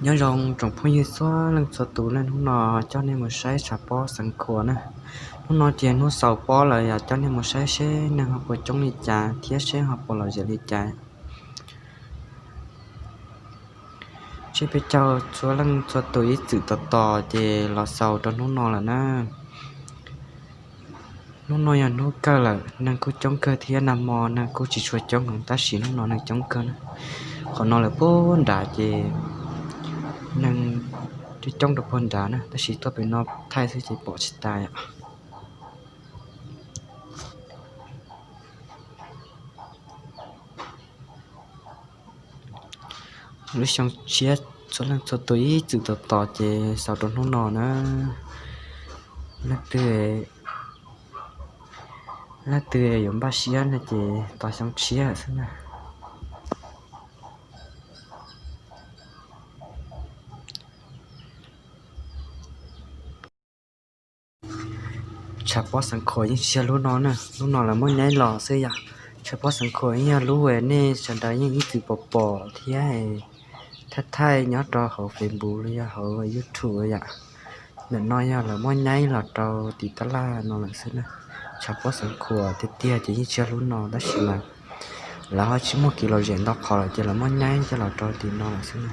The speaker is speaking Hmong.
Nyob zoo tsoom phooj ywg txhua leej txhua tus na, hnub no coj nej mus saib tshav pob Xeev Khuam na. Hnub no ces hnub xaus pob lawm, yog coj nej mus saib seb neeg ho puas coob li cas thiab seb ho puas lom zem li cas. Seb peb caug txhua leej txhua tus ib txwm tos tos ces los xaus rau hnub no lawm na. Hnub no yog hnub kawg lawm, neeg kuj coob kawg thiab, nag hmo neeg kuj tsis tshua coob heev tab sis hnub no neeg coob kawg na. Qhov no lawv puag nrad ces neeg coob coob rau puag nrad na, tab sis tuaj pem no thaij xwb ces pom tsis tas os. Lub xyoo tshiab txhua leej txhua tus ib txwm tos tos ces xaus rau hnub no na. Leej twg, leej twg yuav npaj siab no ces tos xyoo tshiab xwb na. Tshav pob Xeev Khuam yeej tsis yog lub no na, lub no lawv muab nyaib los xwb yom. Tshav pob Xeev Khuam yeej yog lub uas nej sawv daws yeej ib txwm pom pom thiab thaij thaij nyob rau hauv Facebook los yog hauv YouTube yom. Ntawm no yog lawv muab nyaib los rau tim tab laj no lawm xwb na. Tshav pob Xeev Khuam tiag tiag ces yeej tsis yog lub no tab sis mas lawv ho tsis muaj kev lom zem ntau qhov lawm ces lawv muab nyaib coj los rau tim no lawm xwb na.